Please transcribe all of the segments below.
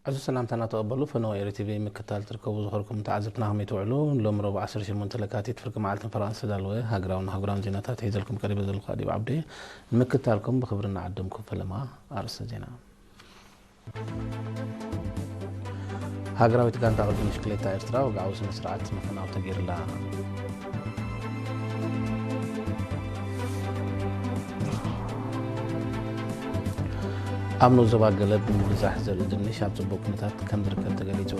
ዕዙዝ ሰላምታና ተቐበሉ። ፈነወ ኤሪ ቲቪ ምክታል ትርከቡ ዝኸርኩም ተዓዘብትና ከመይ ትውዕሉ? ሎም ረቡዕ ዓሰርተ ሸሞንተ ለካቲት ፍርቂ መዓልትን ፈረቓን ዝተዳለወ ሃገራውን ኣህጉራውን ዜናታት ሒዘልኩም ቀሪበ ዘለኹ ኣዲብ ዓብዴ። ንምክታልኩም ብኽብሪ እናዓደምኩ ፈለማ ኣርእስተ ዜና። ሃገራዊት ጋንታ ቅድድም ብሽክሌታ ኤርትራ ወግዓዊ ስነ ስርዓት ምፍናው ተገይሩላ። ኣብ ንኡስ ዞባ ገለብ ምብዛሕ ዘርኢ ድንሽ ኣብ ጽቡቕ ኩነታት ከም ዝርከብ ተገሊጹ።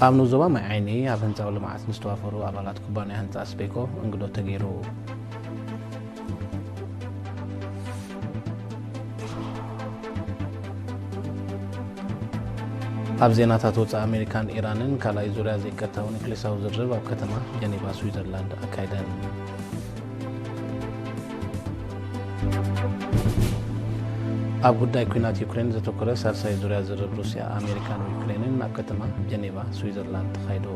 ኣብ ንኡስ ዞባ ማይ ዓይኒ ኣብ ህንጻዊ ልምዓት ንዝተዋፈሩ ኣባላት ኩባንያ ህንጻ ኣስቤኮ እንግዶ ተገይሩ። ኣብ ዜናታት ወጻኢ ኣሜሪካን ኢራንን ካልኣይ ዙርያ ዘይቀጥታዊ ኒውክሌሳዊ ዝርርብ ኣብ ከተማ ጀኔቫ ስዊዘርላንድ ኣካይደን። ኣብ ጉዳይ ኲናት ዩክሬን ዘተኮረ ሳልሳይ ዙርያ ዝርርብ ሩስያ፣ ኣሜሪካን ዩክሬንን ኣብ ከተማ ጀኔቫ ስዊዘርላንድ ተኻይዱ።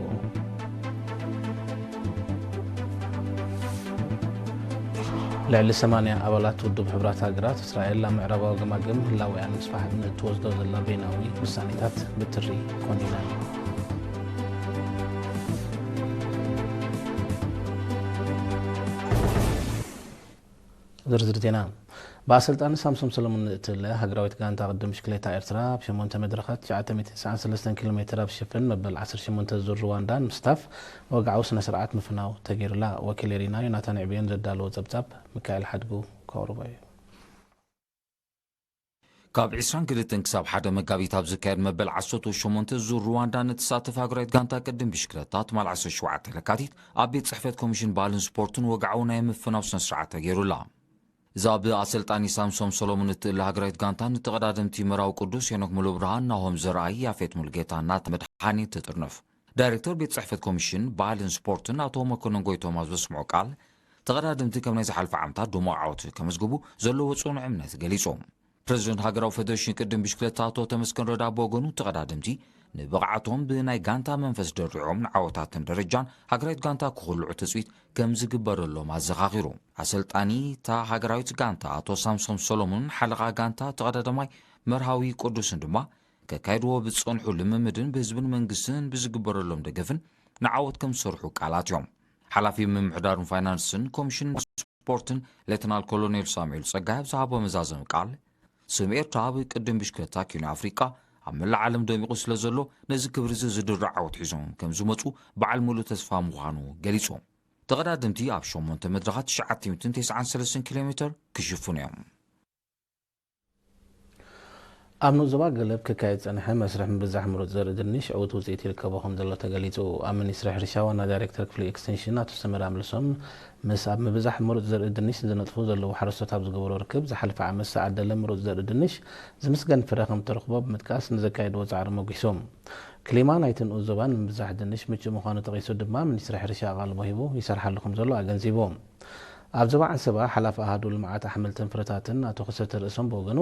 ልዕሊ ሰማንያ ኣባላት ውድብ ሕቡራት ሃገራት እስራኤል ኣብ ምዕራባዊ ገማግም ህላወኣን ንምስፋሕ ንእትወስዶ ዘላ በይናዊ ውሳኔታት ብትሪ ኮኒነን። ዝርዝር ዜና። ብኣሰልጣኒ ሳምሶም ሰለሙን ንእትእለ ሃገራዊት ጋንታ ቅድም ብሽክሌታ ኤርትራ ኣብ ሸሞንተ መድረኻት ትሽዓተ ሚእትን ተስዓን ሰለስተን ኪሎ ሜትር ኣብ ዝሽፍን መበል ዓሰርተ ሸሞንተ ዙር ሩዋንዳ ንምስታፍ ወግዓዊ ስነ ስርዓት ምፍናው ተገይሩላ። ወኪል ኤሪና ዮናታን ዕብዮን ዘዳለዎ ጸብጻብ ሚካኤል ሓድጉ ከቕርቦ እዩ። ካብ ዕስራን ክልተን ክሳብ ሓደ መጋቢት ኣብ ዝካየድ መበል ዓሰርተ ሸሞንተ ዙር ሩዋንዳ ንትሳተፍ ሃገራዊት ጋንታ ቅድም ብሽክለታ ትማል ዓሰርተ ሸውዓተ ለካቲት ኣብ ቤት ጽሕፈት ኮሚሽን ባህልን ስፖርትን ወግዓዊ ናይ ምፍናው ስነ ስርዓት ተገይሩላ። እዛ ብኣሰልጣኒ ሳምሶም ሰሎሞን እትእለ ሃገራዊት ጋንታ ንተቐዳደምቲ መራዊ ቅዱስ፣ ሄኖክ ሙሉብርሃን፣ ናሆም ዘርኣይ፣ ያፌት ሙሉጌታ፣ ናቲ መድሓኔ ትጥርንፍ። ዳይሬክተር ቤት ጽሕፈት ኮሚሽን ባህልን ስፖርትን ኣቶ መኮነን ጎይቶም ኣብ ዘስምዖ ቃል፣ ተቐዳደምቲ ከም ናይ ዝሓለፈ ዓመታት ድሙቕ ዓወት ከመዝግቡ ዘለዎ ጽኑዕ እምነት ገሊጹ። ፕሬዚደንት ሃገራዊ ፌደሬሽን ቅድም ብሽክለታ ኣቶ ተመስገን ረዳ ብወገኑ፣ ተቐዳደምቲ ንብቕዓቶም ብናይ ጋንታ መንፈስ ደሪዖም ንዓወታትን ደረጃን ሃገራዊት ጋንታ ክኹልዑ ትጽቢት ከም ዝግበረሎም ኣዘኻኺሩ። ኣሰልጣኒ እታ ሃገራዊት ጋንታ ኣቶ ሳምሶም ሰሎሞንን ሓለቓ ጋንታ ተቐዳዳማይ መርሃዊ ቅዱስን ድማ ከካይድዎ ብዝጸንሑ ልምምድን ብህዝብን መንግስትን ብዝግበረሎም ደገፍን ንዓወት ከም ዝሰርሑ ቃላት እዮም። ሓላፊ ምምሕዳርን ፋይናንስን ኮሚሽን ስፖርትን ሌተናል ኮሎኔል ሳሙኤል ጸጋይ ኣብ ዝሃቦ መዛዘሚ ቃል፣ ስም ኤርትራ ኣብ ቅድም ብሽክለታ ኪኖ ኣፍሪቃ ኣብ መላእ ዓለም ደሚቑ ስለ ዘሎ፣ ነዚ ክብሪ እዚ ዝድርዕ ዓወት ሒዞም ከም ዝመጹ በዓል ሙሉእ ተስፋ ምዃኑ ገሊጹ። ተቐዳደምቲ ኣብ ሸሞንተ መድረኻት ትሽዓተ ሚእትን ተስዓን ሰለስተን ኪሎ ሜተር ክሽፍኑ እዮም። ኣብ ንኡስ ዞባ ገለብ ክካየድ ዝጸንሐ መስርሕ ምብዛሕ ምሩጽ ዘርኢ ድንሽ ዕዉት ውጽኢት ይርከቦ ከም ዘሎ ተገሊጹ። ኣብ ሚኒስትሪ ሕርሻ ዋና ዳይሬክተር ክፍሊ ኤክስቴንሽን ኣቶ ሰመረ ኣምልሶም፣ ምስ ኣብ ምብዛሕ ምሩጽ ዘርኢ ድንሽ ዝነጥፉ ዘለዉ ሓረስቶት ኣብ ዝገበሮ ርክብ፣ ዝሓለፈ ዓመት ዝተዓደለ ምሩጽ ዘርኢ ድንሽ ዝምስገን ፍረ ከም እተረኽቦ ብምጥቃስ፣ ንዘካየድዎ ጻዕሪ ሞጒሶም። ክሊማ ናይቲ ንኡስ ዞባ ንምብዛሕ ድንሽ ምቹእ ምዃኑ ጠቒሱ ድማ፣ ሚኒስትሪ ሕርሻ ኣቓልቦ ሂቡ ይሰርሓሉ ከም ዘሎ ኣገንዚቡ። ኣብ ዞባ ዓንሰባ፣ ሓላፊ ኣሃዱ ልምዓት ኣሕምልትን ፍረታትን ኣቶ ክሰተ ርእሶም ብወገኑ፣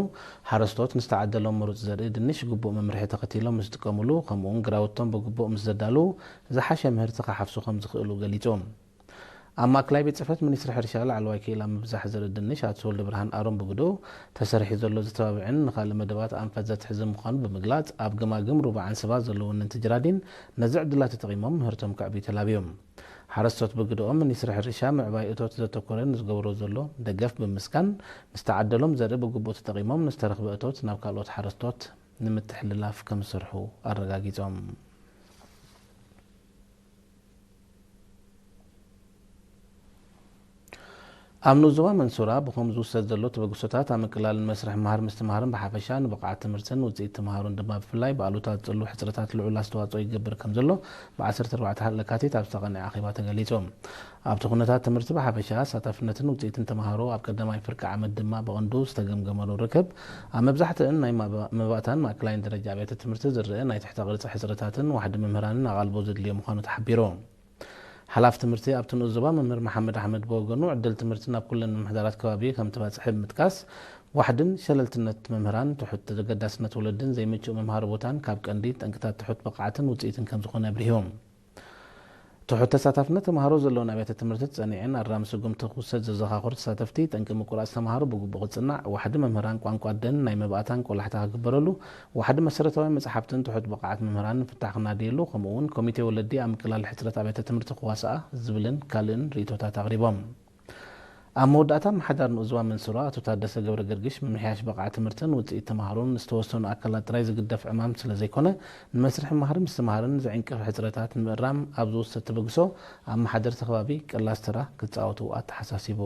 ሓረስቶት ንዝተዓደሎም ምሩጽ ዘርኢ ድንሽ ግቡእ መምርሒ ተኸቲሎም ምስ ዝጥቀሙሉ፣ ከምኡውን ግራውቶም ብግቡእ ምስ ዘዳልዉ፣ ዝሓሸ ምህርቲ ክሓፍሱ ከም ዝኽእሉ ገሊጹ። ኣብ ማእከላይ ቤት ጽሕፈት ሚኒስትሪ ሕርሻ ላዕለዋይ ክኢላ ምብዛሕ ዘርኢ ድንሽ ኣቶ ወልደብርሃን ኣሮን ብግድኡ፣ ተሰሪሑ ዘሎ ዘተባብዕን ንኻልእ መደባት ኣንፈት ዘትሕዝን ምዃኑ ብምግላጽ፣ ኣብ ገማግም ሩባ ዓንሰባ ዘለዉ ወነንቲ ጀራዲን ነዚ ዕድላት ተጠቒሞም ምህርቶም ከዕብዩ ተላብዮም። ሓረስቶት ብግድኦም፣ ሚኒስትሪ ሕርሻ ምዕባይ እቶት ዘተኮረ ንዝገብሮ ዘሎ ደገፍ ብምስጋን፣ ንዝተዓደሎም ዘርኢ ብግቡእ ተጠቒሞም ንዝተረኽበ እቶት ናብ ካልኦት ሓረስቶት ንምትሕልላፍ ከም ዝሰርሑ ኣረጋጊጾም። ኣብ ንኡስ ዞባ መንሱራ ብኸም ዝውሰድ ዘሎ ተበግሶታት ኣብ ምቅላልን መስርሕ ምሃር ምስትምሃርን ብሓፈሻ፣ ንብቕዓት ትምህርትን ውፅኢት ተምሃሮን ድማ ብፍላይ ብኣሉታ ዝፅሉ ሕፅረታት ልዑል ኣስተዋፅኦ ይገብር ከም ዘሎ ብ ዓሰርተ ኣርባዕተ ለካቲት ኣብ ዝተቐንዐ ኣኼባ ተገሊጹ። ኣብቲ ኩነታት ትምህርቲ ብሓፈሻ፣ ኣሳታፍነትን ውፅኢትን ተምሃሮ ኣብ ቀዳማይ ፍርቂ ዓመት ድማ ብቐንዱ ዝተገምገመሉ ርክብ፣ ኣብ መብዛሕትእን ናይ ማባ-፣ መባእታን ማእከላይን ደረጃ ኣብያተ ትምህርቲ ዝረአ ናይ ትሕተ ቅርጺ ሕጽረታትን ዋሕዲ መምህራንን ኣቓልቦ ዘድልዮ ምዃኑ ተሓቢሩ። ሓላፊ ትምህርቲ ኣብቲ ንኡስ ዞባ መምህር መሓመድ ኣሕመድ ብወገኑ፣ ዕድል ትምህርቲ ናብ ኩለን ምምሕዳራት ከባቢ ከም ትበጽሕ ብምጥቃስ፣ ዋሕድን ሸለልትነት መምህራን፣ ትሑት ተገዳስነት ወለድን ዘይምቹእ መምሃሪ ቦታን ካብ ቀንዲ ጠንቅታት ትሑት ብቕዓትን ውጽኢትን ከም ዝኾነ ኣብሪሁ። ትሑት ተሳታፍነት ተምሃሮ ዘለውን ኣብያተ ትምህርቲ ጸኒዐን ኣራሚ ስጉምቲ ክውሰድ ዘዘኻኸሩ ተሳተፍቲ፣ ጠንቂ ምቁራጽ ተምሃሮ ብግቡእ ክጽናዕ፣ ዋሕዲ መምህራን ቋንቋ ደን ናይ መባእታን ቆላሕታ ክግበረሉ፣ ዋሕዲ መሰረታዊ መጽሓፍትን ትሑት ብቕዓት መምህራንን ፍታሕ ክናደየሉ፣ ከምኡ እውን ኮሚቴ ወለዲ ኣብ ምቅላል ሕጽረት ኣብያተ ትምህርቲ ክዋስኣ ዝብልን ካልእን ርእይቶታት ኣቕሪቦም። ኣብ መወዳእታ ኣመሓዳሪ ንኡስ ዞባ መንሱራ ኣቶ ታደሰ ገብረ ገርግሽ፣ ምምሕያሽ ብቕዓት ትምህርትን ውጽኢት ተምሃሮን ዝተወሰኑ ኣካላት ጥራይ ዝግደፍ ዕማም ስለ ዘይኮነ፣ ንመስርሕ ምምሃር ምስትምሃርን ዝዕንቅፍ ሕጽረታት ንምእራም ኣብ ዝውሰድ ተበግሶ ኣመሓደርቲ ከባቢ ቀላስ ተራ ክጻወቱ ኣተሓሳሲቡ።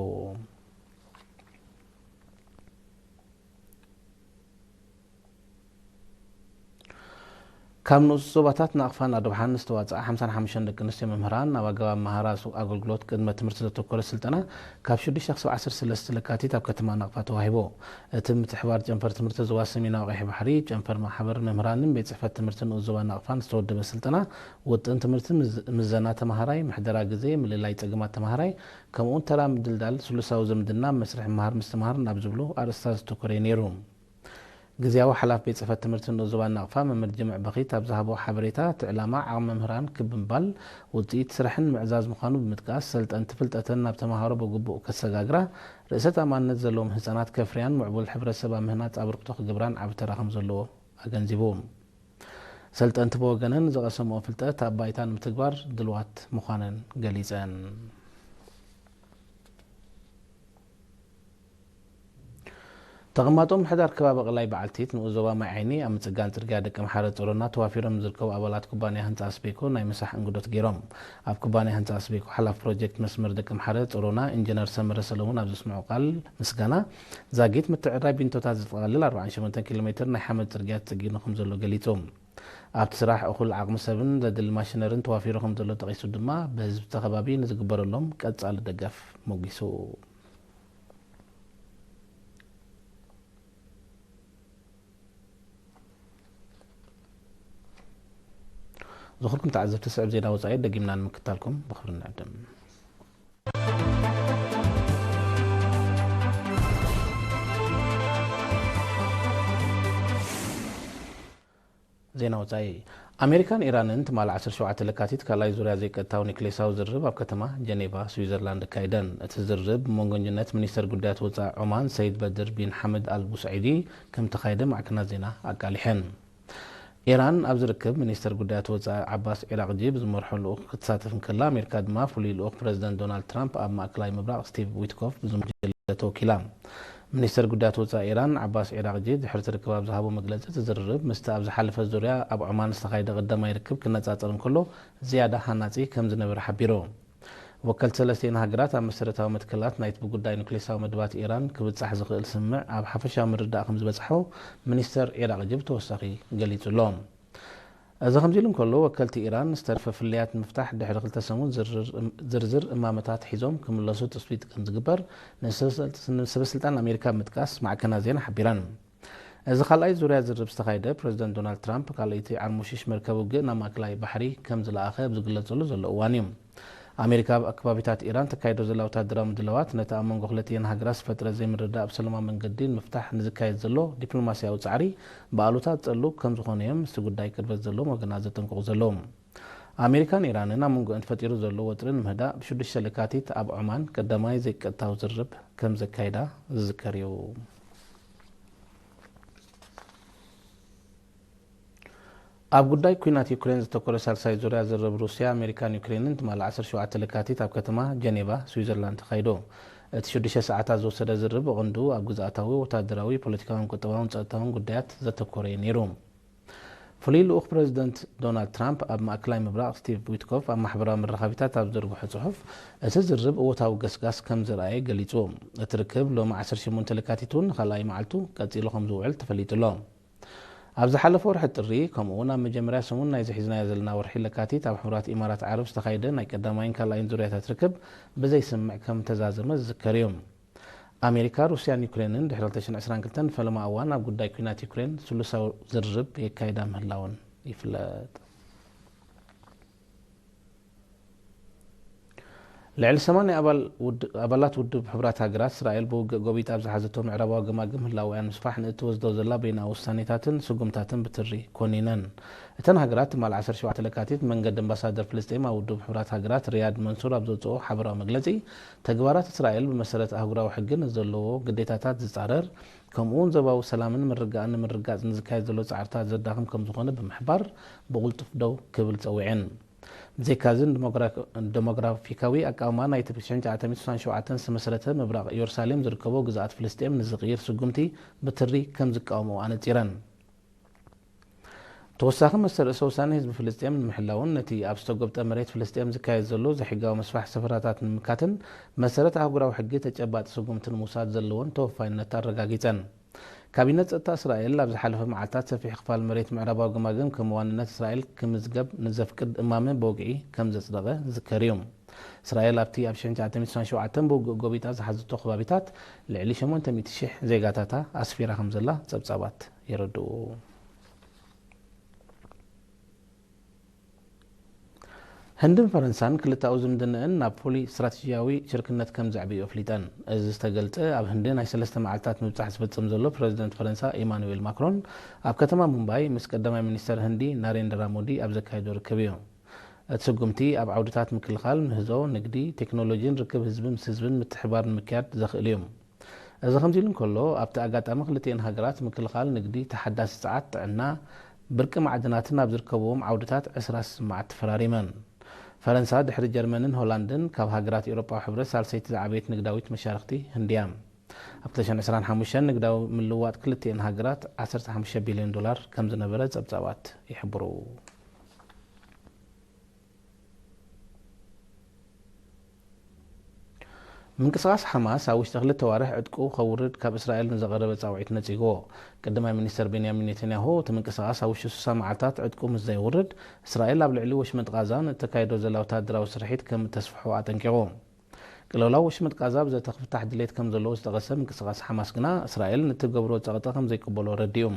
ካብ ንኡስ ዞባታት ናቕፋን ኣድብሓን ዝተዋጽኣ ሓምሳን ሓሙሽተን ደቂ ኣንስትዮ መምህራን ኣብ ኣገባብ ኣመሃራ ኣገልግሎት ቅድመ ትምህርቲ ዘተኮረ ስልጠና ካብ ሽዱሽተ ክሳብ ዓሰርተ ሰለስተ ለካቲት ኣብ ከተማ ናቕፋ ተዋሂቡ። እቲ ምትሕባር ጨንፈር ትምህርቲ ዞባ ሰሜናዊ ቀይሕ ባሕሪ፣ ጨንፈር ማሕበር መምህራንን ቤት ጽሕፈት ትምህርቲ ንኡስ ዞባ ናቕፋን ዝተወደበ ስልጠና፣ ውጥን ትምህርቲ፣ ምዝ-፣ ምዘና ተምሃራይ፣ ምሕደራ ግዜ፣ ምልላይ ጸገማት ተምሃራይ፣ ከምኡውን ተራ ምድልዳል ስሉሳዊ ዝምድና መስርሕ ምምሃር ምስትምሃር ናብ ዝብሉ ኣርእስታት ዘተኮረ እዩ ነይሩ። ግዝያዊ ሓላፊ ቤት ጽሕፈት ትምህርቲ ንኡስ ዞባ ናቕፋ መምህር ጅምዕ በኺት ኣብ ዝሃቦ ሓበሬታ፣ እቲ ዕላማ ዓቕሚ መምህራን ክብ ምባል፣ ውጽኢት ስራሕን ምዕዛዝ ምዃኑ ብምጥቃስ፣ ሰልጠንቲ ፍልጠተን ናብ ተምሃሮ ብግቡእ ከሰጋግራ፣ ርእሰ ተኣማንነት ዘለዎም ህጻናት ከፍርያን ምዕቡል ሕብረተሰብ ኣብ ምህናጽ ኣበርክቶ ክገብራን ዓቢ ተራ ከም ዘለዎ ኣገንዚቡ። ሰልጠንቲ ብወገነን ዝቐሰምኦ ፍልጠት ኣብ ባይታ ንምትግባር ድልዋት ምዃነን ገሊጸን። ተቐማጦ ምምሕዳር ከባቢ ቐላይ በዓልቲት ንኡስ ዞባ ማይ ዓይኒ ኣብ ምጽጋን ጽርግያ ደቀምሓረ ጸሮና ተዋፊሮም ዝርከቡ ኣባላት ኩባንያ ህንጻ ኣስቤኮ ናይ ምሳሕ እንግዶት ገይሮም። ኣብ ኩባንያ ህንጻ ኣስቤኮ ሓላፊ ፕሮጀክት መስመር ደቀምሓረ ጸሮና ኢንጂነር ሰመረ ሰለሙን ኣብ ዘስምዖ ቃል ምስጋና፣ ዛጊት ምትዕርራይ ቢንቶታት ዝጠቓልል ኣርባዓን ሸሞንተን ኪሎ ሜትር ናይ ሓመድ ጽርግያ ተጸጊኑ ከም ዘሎ ገሊጹ። ኣብቲ ስራሕ እኹል ዓቕሚ ሰብን ዘድሊ ማሽነርን ተዋፊሩ ከም ዘሎ ጠቒሱ ድማ፣ ብህዝቢ እቲ ከባቢ ንዝግበረሎም ቀጻሊ ደገፍ ሞጊሱ። ዝኽርኩም ተዓዘብቲ፣ ስዕብ ዜና ወጻኢ ደጊምና ንምክታልኩም ብኽብሪ ንዕድም። ዜና ወጻኢ። ኣሜሪካን ኢራንን ትማሊ ዓሰርተ ሸውዓተ ለካቲት ካልኣይ ዙርያ ዘይቀጥታዊ ኒክሌሳዊ ዝርርብ ኣብ ከተማ ጀኔቫ፣ ስዊዘርላንድ ኣካይደን። እቲ ዝርርብ ብመንጎ እንጅነት ሚኒስተር ጉዳያት ወጻኢ ዖማን ሰይድ በድር ቢን ሓመድ ኣል ቡስዒዲ ከም ተኻየደ ማዕከናት ዜና ኣቃሊሐን። ኢራን ኣብዚ ርክብ ሚኒስተር ጉዳያት ወጻኢ ዓባስ ዒራቕጂ ብዝመርሖ ልኡኽ ክትሳተፍ እንከላ፣ ኣሜሪካ ድማ ፍሉይ ልኡኽ ፕረዚደንት ዶናልድ ትራምፕ ኣብ ማእከላይ ምብራቕ ስቲቭ ዊትኮፍ ብዝመርሖ ጉጅለ ተወኪላ። ሚኒስተር ጉዳያት ወጻኢ ኢራን ዓባስ ዒራቕጂ ድሕሪ እቲ ርክብ ኣብ ዝሃቦ መግለጺ፣ እቲ ዝርርብ ምስቲ ኣብ ዝሓለፈ ዙርያ ኣብ ዖማን ዝተኻየደ ቀዳማይ ርክብ ክነጻጸር እንከሎ ዝያዳ ሃናጺ ከም ዝነበረ ሓቢሩ። ወከልቲ ሰለስቲኤን ሃገራት ኣብ መሰረታዊ መትከላት ናይቲ ብጉዳይ ኑክሌሳዊ መደባት ኢራን ክብጻሕ ዝኽእል ስምምዕ ኣብ ሓፈሻዊ ምርድዳእ ከም ዝበጽሖ ሚኒስተር ዒራቕጂ ብተወሳኺ ገሊጹ ኣሎ። እዚ ከምዚ ኢሉ እንከሎ፣ ወከልቲ ኢራን ዝተረፈ ፍልልያት ንምፍታሕ ድሕሪ ክልተ ሰሙን ዝርዝር፣ ዝርዝር እማመታት ሒዞም ክምለሱ ትጽቢት ከም ዝግበር ንሰበ-፣ ንሰበስልጣን ኣሜሪካ ብምጥቃስ ማዕከናት ዜና ሓቢረን። እዚ ካልኣይ ዙርያ ዝርርብ ዝተኻየደ፣ ፕረዚደንት ዶናልድ ትራምፕ ካልኣይቲ ዓርሞሽሽ መርከብ ውግእ ናብ ማእከላይ ባሕሪ ከም ዝለኣኸ ኣብ ዝግለጸሉ ዘሎ እዋን እዩ። ኣሜሪካ ኣብ ከባቢታት ኢራን ተካይዶ ዘላ ወታደራዊ ምድላዋት፣ ነቲ ኣብ መንጎ ክልቲኤን ሃገራት ዝፈጥረ ዘይምርድዳእ ብሰላማዊ መንገዲ ንምፍታሕ ንዝካየድ ዘሎ ዲፕሎማስያዊ ጻዕሪ ብኣሉታ ዝጸልው ከም ዝኾኑ እዮም ምስቲ ጉዳይ ቅርበት ዘለዎም ወገናት ዘጠንቅቑ ዘለዉ። ኣሜሪካን ኢራንን ኣብ መንጎኣን ተፈጢሩ ዘሎ ወጥሪ ንምህዳእ ብሽዱሽተ ለካቲት ኣብ ዖማን ቀዳማይ ዘይቀጥታዊ ዝርርብ ከም ዘካየዳ ዝዝከር እዩ። ኣብ ጉዳይ ኲናት ዩክሬን ዘተኮረ ሳልሳይ ዙርያ ዝርርብ ሩስያ፣ ኣሜሪካን ዩክሬንን ትማሊ ዓሰርተ ሸውዓተ ለካቲት ኣብ ከተማ ጀኔቫ፣ ስዊዘርላንድ ተኻይዶ። እቲ ሽዱሽተ ሰዓታት ዝወሰደ ዝርርብ ብቐንዱ ኣብ ግዝኣታዊ፣ ወታደራዊ፣ ፖለቲካውን ቁጠባውን ጸጥታውን ጉዳያት ዘተኮረ እዩ ነይሩ። ፍሉይ ልኡኽ ፕረዚደንት ዶናልድ ትራምፕ ኣብ ማእከላይ ምብራቕ ስቲቭ ዊትኮፍ ኣብ ማሕበራዊ መራኸቢታት ኣብ ዝዘርግሖ ጽሑፍ፣ እቲ ዝርርብ እወታዊ ገስጋስ ከም ዘርኣየ ገሊጹ። እቲ ርክብ ሎሚ ዓሰርተ ሸሞንተ ለካቲት እውን ንኻልኣይ መዓልቱ ቀጺሉ ከም ዝውዕል ተፈሊጡ ኣሎ። ኣብ ዝሓለፈ ወርሒ ጥሪ፣ ከምኡ እውን ኣብ መጀመርያ ሰሙን ናይዚ ሒዝናዮ ዘለና ወርሒ ለካቲት ኣብ ሕቡራት ኢማራት ዓረብ ዝተኻየደ ናይ ቀዳማይን ካልኣይን ዙርያታት ርክብ ብዘይስምምዕ ከም ተዛዘመ ዝዝከር እዩ። ኣሜሪካ፣ ሩስያን ዩክሬንን ድሕሪ ክልተ ሽሕን ዕስራን ክልተን ንፈለማ እዋን ኣብ ጉዳይ ኲናት ዩክሬን ስሉሳዊ ዝርርብ የካይዳ ምህላወን ይፍለጥ። ልዕሊ ሰማንያ ኣባል ውድ-፣ ኣባላት ውድብ ሕቡራት ሃገራት እስራኤል ብውግእ ጎቢጣ ኣብ ዝሓዘቶ ምዕራባዊ ገማግም ህላወያን ምስፋሕ ንእትወስዶ ዘላ በይናዊ ውሳኔታትን ስጉምታትን ብትሪ ኮኒነን። እተን ሃገራት ትማል ዓሰርተ ሸውዓተ ለካቲት መንገዲ ኣምባሳደር ፍልስጤም ኣብ ውድብ ሕቡራት ሃገራት ሪያድ መንሱር ኣብ ዘውፅኦ ሓበራዊ መግለጺ፣ ተግባራት እስራኤል ብመሰረት ኣህጉራዊ ሕጊ ንዘለዎ ግዴታታት ዝጻረር፣ ከምኡውን ዞባዊ ሰላምን ምርግጋእን ንምርግጋጽ ንዝካየድ ዘሎ ጻዕርታት ዘዳኽም ከም ዝኾነ ብምሕባር፣ ብቕልጡፍ ደው ክብል ጸዊዐን። ብዘይካዚ፣ ንደሞግራፊ-፣ ደሞግራፊካዊ ኣቃውማ ናይቲ ብሽሕን ትሽዓተ ሚእትን ስሳን ሸውዓተን ዝተመስረተ ምብራቕ ኢየሩሳሌም ዝርከቦ ግዝኣት ፍልስጤም ንዝቕይር ስጉምቲ ብትሪ ከም ዝቃወምኦ ኣነጺረን። ተወሳኺ መስተ ርእሰ ውሳነ ህዝቢ ፍልስጤም ንምሕላውን ነቲ ኣብ ዝተጎብጠ መሬት ፍልስጤም ዝካየድ ዘሎ ዘይሕጋዊ ምስፋሕ ሰፈራታት ንምምካትን መሰረት ኣህጉራዊ ሕጊ ተጨባጢ ስጉምቲ ንምውሳድ ዘለወን ተወፋይነት ኣረጋጊጸን። ካቢነት ጸጥታ እስራኤል ኣብ ዝሓለፈ መዓልታት ሰፊሕ ክፋል መሬት ምዕራባዊ ገማግም ከም ዋንነት እስራኤል ክምዝገብ ንዘፍቅድ እማመ ብወግዒ ከም ዘጽደቐ ዝዝከር እዩ። እስራኤል ኣብቲ ኣብ ሽሕን ትሽዓተ ሚእትን ስሳን ሸውዓተን ብውግእ ጎቢጣ ዝሓዘቶ ከባቢታት ልዕሊ ሸሞንተ ሚእቲ ሽሕ ዜጋታታ ኣስፊራ ከም ዘላ ጸብጻባት የረድኡ። ህንድን ፈረንሳን ክልተኣዊ ዝምድነአን ናብ ፍሉይ ስትራተጂያዊ ሽርክነት ከም ዘዕብዮ ኣፍሊጠን። እዚ ዝተገልጸ ኣብ ህንዲ ናይ ሰለስተ መዓልታት ምብጻሕ ዝፍጽም ዘሎ ፕረዚደንት ፈረንሳ ኢማኑኤል ማክሮን ኣብ ከተማ ሙምባይ ምስ ቀዳማይ ሚኒስተር ህንዲ ናሬንድራ ሞዲ ኣብ ዘካየዶ ርክብ እዩ። እቲ ስጉምቲ ኣብ ዓውድታት ምክልኻል፣ ምህዞ፣ ንግዲ፣ ቴክኖሎጂን ርክብ ህዝቢ ምስ ህዝብን ምትሕብባር ንምክያድ ዘኽእል እዩ። እዚ ከምዚ ኢሉ እንከሎ፣ ኣብቲ ኣጋጣሚ ክልቲኤን ሃገራት ምክልኻል፣ ንግዲ፣ ተሓዳሲ ጸዓት፣ ጥዕና፣ ብርቂ ማዕድናትን ኣብ ዝርከብዎም ዓውድታት ዕስራ ስምምዓት ተፈራሪመን። ፈረንሳ ድሕሪ ጀርመንን ሆላንድን ካብ ሃገራት ኤውሮጳዊ ሕብረት ሳልሰይቲ ዝዓበየት ንግዳዊት መሻርኽቲ ህንዲ እያ። ኣብ ክልተ ሽሕን ዕስራን ሓሙሽተን ንግዳዊ ምልውዋጥ ክልቲኤን ሃገራት ዓሰርተ ሓሙሽተ ቢልዮን ዶላር ከም ዝነበረ ጸብጻባት ይሕብሩ። ምንቅስቓስ ሓማስ ኣብ ውሽጢ ክልተ ዋርሕ ዕጥቁ ከውርድ ካብ እስራኤል ንዘቐረበ ጻውዒት ነጺግዎ። ቀዳማይ ሚኒስተር ቤንያሚን ኔታንያሁ፣ እቲ ምንቅስቓስ ኣብ ውሽጢ ስሳ መዓልታት ዕጥቁ ምስ ዘየውርድ፣ እስራኤል ኣብ ልዕሊ ወሽመጥ ቃዛ ንእተካይዶ ዘላ ወተሃደራዊ ስርሒት ከም እተስፍሖ ኣጠንቂቑ። ቅልውላው ወሽመጥ ቃዛ ብዘተ ክፍታሕ ድሌት ከም ዘለዎ ዝጠቐሰ ምንቅስቓስ ሓማስ ግና፣ እስራኤል ንእትገብሮ ጸቕጢ ከም ዘይቅበሎ ኣረዲኡ።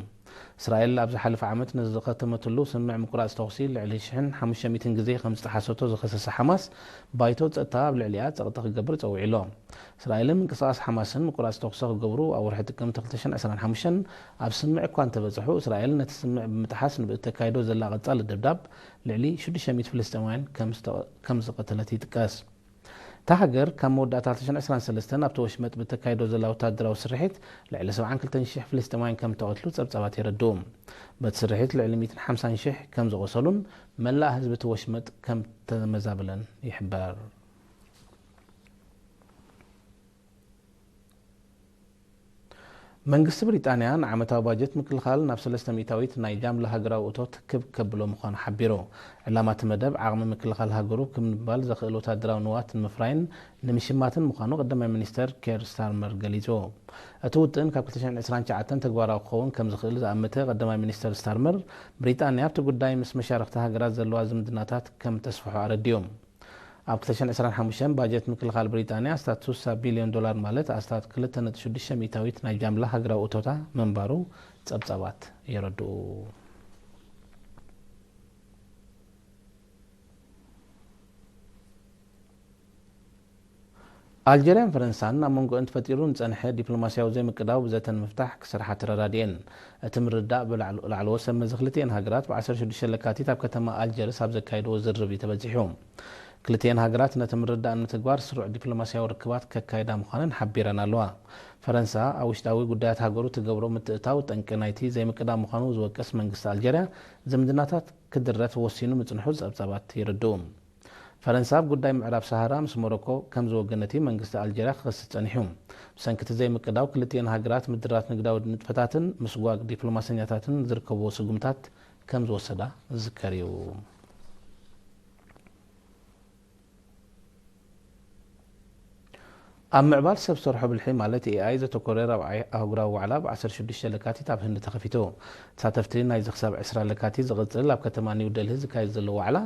እስራኤል ኣብ ዝሓለፈ ዓመት ንዝኸተመትሉ ስምምዕ ምቁራጽ ተኹሲ ልዕሊ ሽሕን ሓሙሽተ ሚእትን ግዜ ከም ዝጠሓሰቶ ዝኸሰሰ ሓማስ፣ ባይቶ ጸጥታ ኣብ ልዕሊኣ ጸቕጢ ክገብር ጸዊዑ ኣሎ። እስራኤልን ምንቅስቓስ ሓማስን ምቁራጽ ተኹሲ ክገብሩ ኣብ ወርሒ ጥቅምቲ ክልተ ሽሕን ዕስራን ሓሙሽተን ኣብ ስምምዕ እኳ እንተበጽሑ፣ እስራኤል ነቲ ስምምዕ ብምጥሓስ ንብእተካይዶ ዘላ ቀጻሊ ደብዳብ ልዕሊ ሽዱሽተ ሚእቲ ፍልስጤማውያን ከም ዝተ-፣ ከም ዝቐተለት ይጥቀስ። እታ ሃገር ካብ መወዳእታ ክልተ ሽሕን ዕስራን ሰለስተን ኣብቲ ወሽመጥ ብተካይዶ ዘላ ወተሃደራዊ ስርሒት ልዕሊ ሰብዓን ክልተን ሽሕ ፍልስጤማውያን ከም እተቐትሉ ጸብጻባት የረድኡ። በቲ ስርሒት ልዕሊ ሚእትን ሓምሳን ሽሕ ከም ዝቖሰሉን መላእ ህዝቢ እቲ ወሽመጥ ከም ተመዛበለን ይሕበር። መንግስቲ ብሪጣንያ ንዓመታዊ ባጀት ምክልኻል ናብ ሰለስተ ሚእታዊት ናይ ጃምላ ሃገራዊ እቶት ክብ ከብሎ ምዃኑ ሓቢሩ። ዕላማ እቲ መደብ ዓቕሚ ምክልኻል ሃገሩ ክምባል ዘኽእል ወታደራዊ ንዋት ንምፍራይን ንምሽማትን ምዃኑ ቀዳማይ ሚኒስተር ኬር ስታርመር ገሊጹ። እቲ ውጥን ካብ ክልተ ሽሕን ዕስራን ትሽዓተን ተግባራዊ ክኸውን ከም ዝኽእል ዝኣመተ ቀዳማይ ሚኒስተር ስታርመር፣ ብሪጣንያ ኣብቲ ጉዳይ ምስ መሻርኽቲ ሃገራት ዘለዋ ዝምድናታት ከም ተስፍሖ ኣረዲኡ። ኣብ ክልተ ሽሕን ዕስራን ሓሙሽተን ባጀት ምክልኻል ብሪጣንያ ኣስታት ስሳ ቢልዮን ዶላር፣ ማለት ኣስታት ክልተ ነጥቢ ሽዱሽተ ሚእታዊት ናይ ጃምላ ሃገራዊ እቶታ ምንባሩ ጸብጻባት የረድኡ። ኣልጀርያን ፈረንሳን ኣብ መንጎኣን ተፈጢሩ ንጸንሐ ዲፕሎማስያዊ ዘይምቅዳው ብዘተ ንምፍታሕ ክሰርሓ ተረዳዲኤን። እቲ ምርድዳእ ብላዕሎ-፣ ላዕለዎት ሰብ መዚ ክልቲኤን ሃገራት ብ ዓሰርተ ሽዱሽተ ለካቲት ኣብ ከተማ ኣልጀርስ ኣብ ዘካየድዎ ዝርርብ እዩ ተበጺሑ። ክልቲኤን ሃገራት ነቲ ምርድዳእ ንምትግባር ስሩዕ ዲፕሎማስያዊ ርክባት ከካይዳ ምዃነን ሓቢረን ኣለዋ። ፈረንሳ ኣብ ውሽጣዊ ጉዳያት ሃገሩ ትገብሮ ምትእታው ጠንቂ ናይቲ ዘይምቅዳው ምዃኑ ዝወቅስ መንግስቲ ኣልጀርያ፣ ዝምድናታት ክድረት ወሲኑ ምጽንሑ ጸብጻባት የረድኡ። ፈረንሳ ኣብ ጉዳይ ምዕራብ ሰሃራ ምስ ሞሮኮ ከም ዝወገነት እዩ መንግስቲ ኣልጀርያ ክኸስስ ጸኒሑ። ብሰንኪ እቲ ዘይምቅዳው ክልቲኤን ሃገራት ምድራት ንግዳዊ ንጥፈታትን ምስጓግ ዲፕሎማሰኛታትን ዝርከብዎ ስጉምታት ከም ዝወሰዳ ዝዝከር እዩ። ኣብ ምዕባል ሰብ ሰርሖ ብልሒ ማለት ኤ ኣይ ዘተኮረ ራብዓይ ኣህጉራዊ ዋዕላ ብ ዓሰርተ ሽዱሽተ ለካቲት ኣብ ህንዲ ተኸፊቱ። ተሳተፍቲ ናይዚ ክሳብ ዕስራ ለካቲት ዝቕጽል ኣብ ከተማ ኒው ደልሂ ዝካየድ ዘሎ ዋዕላ፣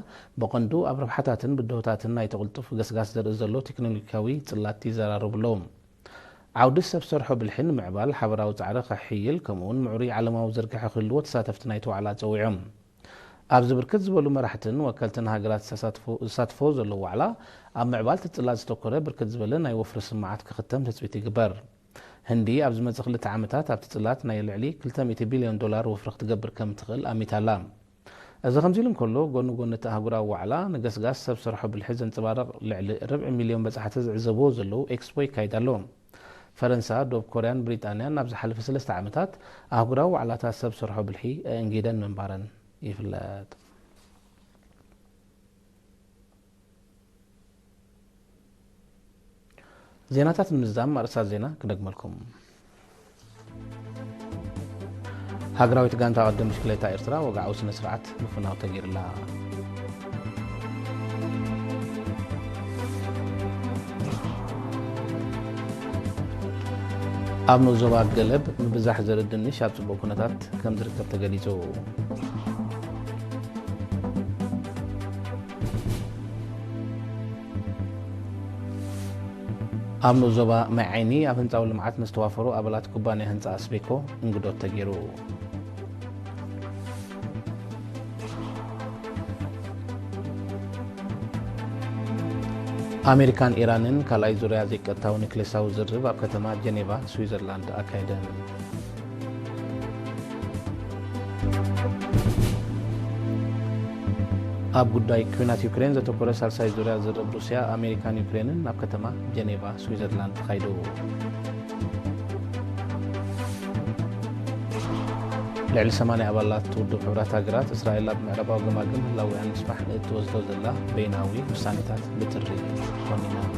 ብቐንዱ ኣብ ረብሓታትን ብድሆታትን ናይቲ ቅልጡፍ ገስጋስ ዘርኢ ዘሎ ቴክኖሎጂካዊ ጽላት ይዘራረቡ ኣለዉ። ዓውዲ ሰብ ሰርሖ ብልሒ ንምዕባል ሓበራዊ ጻዕሪ ከሕይል፣ ከምኡውን ምዕሩይ ዓለማዊ ዝርግሐ ክህልዎ ተሳተፍቲ ናይቲ ዋዕላ ጸዊዖም። ኣብዚ ብርክት ዝበሉ መራሕትን ወከልትን ሃገራት ዝሳትፎ ዘለዉ ዋዕላ፣ ኣብ ምዕባል ትጽላት ዝተኮረ ብርክት ዝበለ ናይ ወፍሪ ስምዓት ክኽተም ትጽቢት ይግበር። ህንዲ ኣብ ዝመጽእ ክልተ ዓመታት ኣብቲ ጽላት ናይ ልዕሊ ክልተ ሚእቲ ቢልዮን ዶላር ወፍሪ ክትገብር ከም ትኽእል ኣሚታ ኣላ። እዚ ከምዚ ኢሉ እንከሎ፣ ጎኒ ጎኒ እቲ ኣህጉራዊ ዋዕላ፣ ንገስጋስ ሰብ ሰርሖ ብልሒ ዘንጸባርቕ ልዕሊ ርብዒ ሚልዮን በጻሕቲ ዝዕዘብዎ ዘለዉ ኤክስፖ ይካየድ ኣሎ። ፈረንሳ፣ ዶብ ኮርያን ብሪጣንያን ኣብ ዝሓለፈ ሰለስተ ዓመታት ኣህጉራዊ ዋዕላታት ሰብ ሰርሖ ብልሒ ኣእንጊደን ምንባረን ይፍለጥ። ዜናታት ንምዝዛም ኣርእስታት ዜና ክደግመልኩም። ሃገራዊት ጋንታ ቅድም ብሽክሌታ ኤርትራ ወግዓዊ ስነ ስርዓት ምፍናው ተገይርላ። ኣብ ንኡስ ዞባ ገለብ ምብዛሕ ዘርኢ ድንሽ ኣብ ጽቡቕ ኩነታት ከም ዝርከብ ተገሊጹ። ኣብ ንኡስ ዞባ ማይ ዓይኒ ኣብ ህንጻዊ ልምዓት ንዝተዋፈሩ ኣባላት ኩባንያ ህንጻ ኣስቤኮ እንግዶት ተገይሩ። ኣሜሪካን ኢራንን ካልኣይ ዙርያ ዘይቀጥታዊ ኒክሌሳዊ ዝርርብ ኣብ ከተማ ጀኔቫ ስዊዘርላንድ ኣካየደን። ኣብ ጉዳይ ኲናት ዩክሬን ዘተኮረ ሳልሳይ ዙርያ ዝርርብ ሩስያ፣ ኣሜሪካን ዩክሬንን ኣብ ከተማ ጀኔቫ ስዊዘርላንድ ተኻይዱ። ልዕሊ ሰማንያ ኣባላት ውድብ ሕቡራት ሃገራት፣ እስራኤል ኣብ ምዕራባዊ ገማግም ህላዊኣን ንምስፋሕ ንእትወስዶ ዘላ በይናዊ ውሳኔታት ብትሪ ኮኒነን።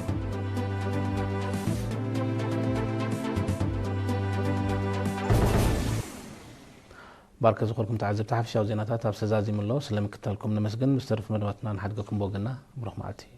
ባርከ ዝኾንኩም ተዓዘብቲ፣ ሓፈሻዊ ዜናታት ኣብ ሰዛዚሙ ኣሎ። ስለምክታልኩም ነመስግን። ምስ ተረፉ መደባትና ንሓድገኩም ብወገንና ብሩኽ መዓልቲ።